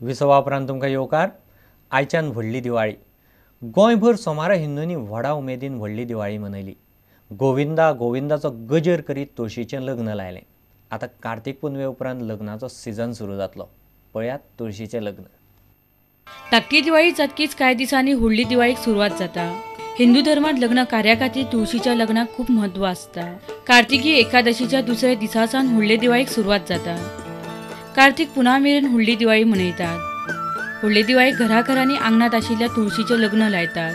विसवा उपरांत तुमकां येवकार. आयच्यान व्हडली दिवाळी. गोंयभर सोमारा हिंदूंनी व्हडा उमेदीन व्हडली दिवाळी मनयली. गोविंदा गोविंदाचो गजर करीत तुळशीचें लग्न लायलें. आतां कार्तिक पुनवे उपरांत लग्नाचो सिजन सुरू जातलो. पळयात तुळशीचें लग्न. धाकटी दिवाळी जातकीच कांय दिसांनी व्हडली दिवाळीक सुरवात जाता. हिंदू धर्मांत लग्न कार्या खातीर तुळशीच्या लग्नाक खूब म्हत्व आसता. कार्तिकी एकादशीच्या दुसऱ्या दिसा सावन व्हडले दिवाळीक सुरवात जाता. कार्तिक पुना मेरेन व्हडली दिवाळी मनयतात. व्हडले दिवाळीक घराघरांनी आंगणांत आशिल्ल्या तुळशीचें लग्न लायतात.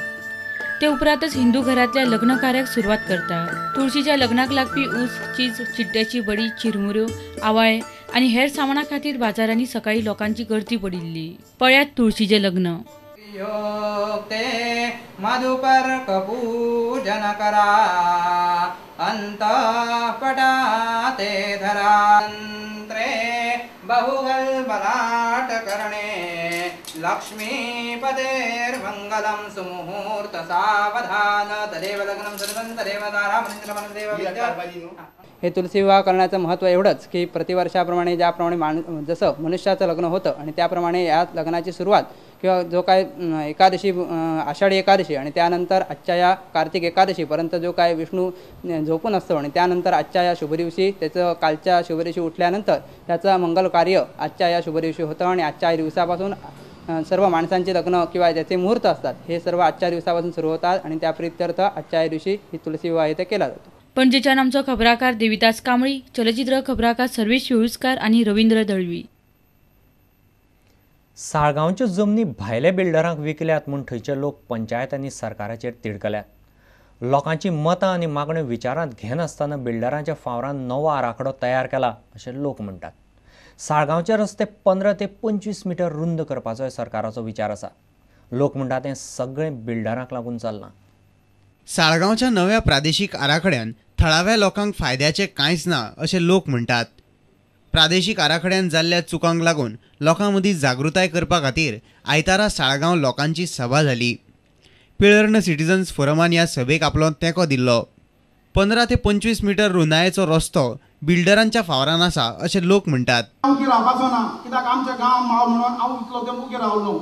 ते उपरांतच हिंदू घरांतल्या लग्न कार्याक सुरवात करतात. तुळशीच्या लग्नाक लागपी ऊस, चीज, चिड्ड्याची बडी, चिरमुऱ्यो, आवाळे आनी हेर सामाना खातीर बाजारांनी सकाळी लोकांची गर्दी पडिल्ली. पळयात तुळशीचें लग्न. लक्ष्मीपतेर्मंगलं सुमुहूर्त सावधान तदेव लग्नं सर्वं तदेव तारामन्दिरमनदेव विद्या. हे तुलसी विवाह करण्याचं महत्त्व एवढंच की प्रतिवर्षाप्रमाणे ज्याप्रमाणे जसं मनुष्याचं लग्न होतं आणि त्याप्रमाणे या लग्नाची सुरुवात किंवा जो काय एकादशी, आषाढी एकादशी आणि त्यानंतर आजच्या या कार्तिक एकादशीपर्यंत जो काय विष्णू झोपून असतो आणि त्यानंतर आजच्या या शुभदिवशी त्याचं कालच्या शुभदिवशी उठल्यानंतर त्याचं मंगल कार्य आजच्या या शुभदिवशी होतं आणि आजच्या दिवसापासून सर्व माणसांचे लग्न किंवा ज्याचे मुहूर्त असतात हे सर्व आजच्या दिवसापासून सुरू होतात आणि त्या प्रित्यर्थ आजच्या या दिवशी ही तुलसी विवाह इथे केला जातो. पणजेच्यान आमचो खबराकार देविदास कांबळी, चलचित्र खबराकार सर्वेश वेळुस्कार आनी रवींद्र दळवी. साळगांवच्यो जमनी भायल्या बिल्डरांक विकल्यात म्हूण थंयचे लोक पंचायत आनी सरकाराचेर तिडकल्यात. लोकांची मतां आनी मागण्यो विचारांत घेनासतना बिल्डरांच्या फावरान नवो आराखडो तयार केला अशें लोक म्हणटात. साळगांवचे रस्ते 15 ते 25 मिटर रुंद करपाचोय सरकाराचो विचार आसा. लोक म्हणटात तें सगळें बिल्डरांक लागून चल्लां. साळगांवच्या नव्या प्रादेशीक आराखड्यान थळाव्या लोकांक फायद्याचें कांयच ना अशें लोक म्हणटात. प्रादेशीक आराखड्यान जाल्ल्या चुकांक लागून लोकां मदीं जागृताय करपा खातीर आयतारा साळगांव लोकांची सभा जाली. पिळर्ण सिटीजन्स फोरमान ह्या सभेक आपलो तेंको दिल्लो. 15 ते 25 मिटर रुंदायेचो रस्तो बिल्डरांच्या फावरान आसा अशें लोक म्हणटात. हांव रावपाचो ना कित्याक आमच्या गांव माव म्हणून हांव इतलो तें मुगेर रावलो.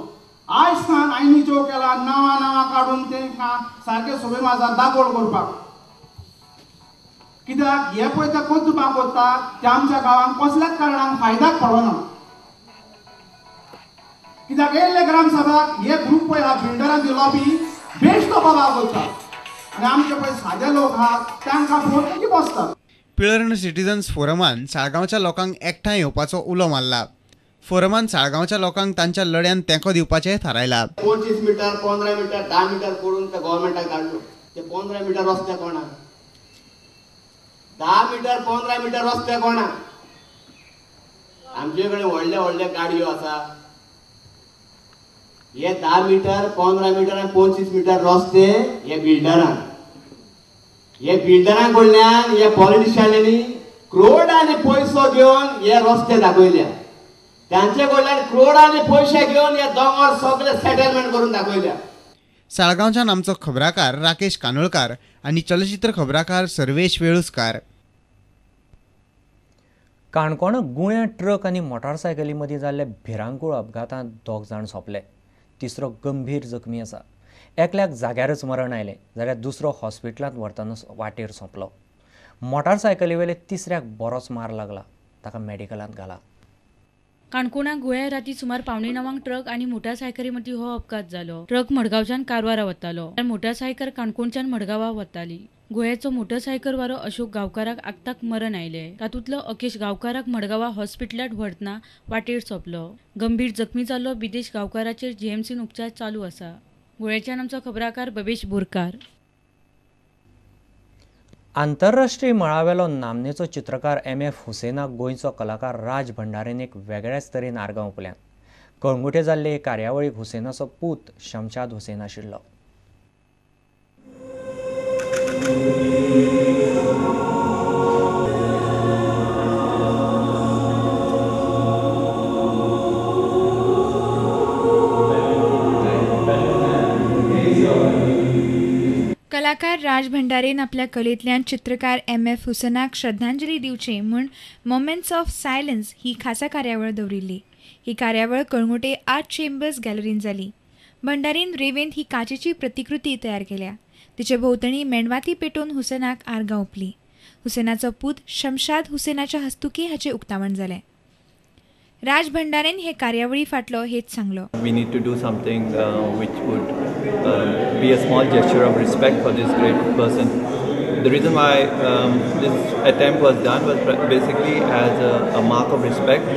आयज सान आयनी ज्यो केला नांवां नांवां काडून ते सारके सोबे माझा दाखोड करपाक कित्याक हे पळय ते कोतुपा कोत्ता ते आमच्या गांवांक कसल्याच कारणान फायद्याक पडना. कित्याक येयल्ले ग्रामसभाक हे ग्रूप पळय हा बिल्डरांची लॉबी बेश्टो बाबा कोत्ता आनी आमचे पळय सादे लोक आहात तांकां पळोवन ओगी बसतात. पिळर्ण सिटीजन्स फोरमान साळगांवच्या लोकांक एकठांय येवपाचो उलो मारला. फोरमान साळगांवच्या लोकांक तांच्या लढ्यान तेंको दिवपाचें थारायला. 25 मिटर, 15 मिटर, 10 मिटर करून ते गव्हर्मेंटाक धाडलो. ते 15 मिटर रस्ते कोणा, 10 मिटर 15 मिटर रस्ते कोणा. आमचे कडेन व्हडले व्हडले गाडयो आसा. हे 10 मिटर, 15 मिटर आनी 25 मिटर रस्ते हे बिल्डरांक, हे बिल्डरां कडल्यान हे पॉलिटिशियनांनी क्रोडांनी पयसो घेवन हे रस्ते दाखयल्या. तांचे कडल्यान क्रोडांनी पयशे घेवन हे दोंगर सगळे सेटलमेंट करून दाखयल्या. साळगांवच्यान आमचो खबराकार राकेश कानोळकार आनी चलचित्र खबराकार सर्वेश वेळुस्कार. काणकोण गुण्या ट्रक आनी मोटारसायकली मदीं जाल्ल्या भिरांकूळ अपघातांत 2 जाण सोंपले. तिसरो गंभीर जखमी आसा. एकल्याक जाग्यारच मरण आयलें जाल्यार दुसरो हॉस्पिटलांत व्हरतना वाटेर सोंपलो. मोटारसायकलीवेले तिसऱ्याक बरोच मार लागला. ताका मेडिकलांत घाला. काणकोणाक गुळ्या राती सुमार 8:45 ट्रक आनी मोटारसायकली मदीं हो अपघात जालो. ट्रक मडगांवच्यान कारवारा वतालो, मोटारसायकल काणकोणच्यान मडगांवा वताली. गोव्याचो मोटरसायकल वारो अशोक गांवकाराक आक्ताक मरण आयलें. तातूंतलो अकेश गांवकाराक मडगांवा हॉस्पिटलांत व्हरतना वाटेर सोंपलो. गंभीर जखमी जाल्लो बिदेश गांवकाराचेर जीएमसीन उपचार चालू आसा. गोव्याच्यान आमचो खबराकार बबेश बोरकार. आंतरराष्ट्रीय मळावेलो नामनेचो चित्रकार एम.एफ. हुसेनाक गोंयचो कलाकार राज भंडारीन एक वेगळ्याच तरेन आर्गां ओंपल्यात. कळंगुटे जाल्ले कार्यावळीक हुसेनाचो पूत शमशाद हुसेन आशिल्लो. कलाकार राज भंडारेन आपल्या कलेंतल्यान चित्रकार एम.एफ. हुसेनाक श्रद्धांजली दिवची म्हूण मोमेंट्स ऑफ सायलन्स ही खासा कार्यावळ दवरिल्ली. ही कार्यावळ कळंगूटे आर्ट चेंबर्स गॅलरीन जाली. भंडारीन रेवेंत ही काचेची प्रतिकृती तयार केल्या. तिचे भोंवतणी मेणवाती पेटोवन हुसेनाक आर्गां ओंपली. हुसेनाचो पूत शमशाद हुसेनाच्या हस्तुकी हाचें उक्तावण जालें. राज भंडारेन हे कार्यावळी फाटलो हेत सांगलो. We need to do something which would be a small gesture of respect for this great person. The reason why this attempt was done was basically as a mark of respect,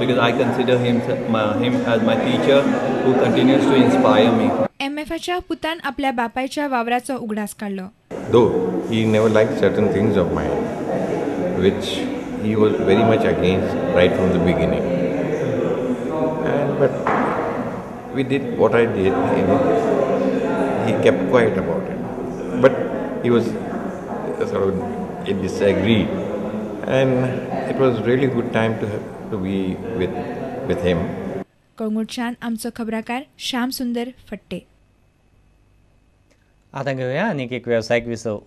because I consider him as my teacher who continues to inspire me. एमएफच्या पुतान आपल्या बापायच्या वावराचो उगडास काडलो. Though he never liked certain things of mine, which he was very much against right from the beginning. But we did what I did, you know. He kept quiet about it. But he was sort of, he disagreed. And it was really good time to be with him. कळंगूटच्यान आमचो खबराकार श्याम सुंदर फट्टे. आतां घेवया आनीक एक वेवसायीक विसव.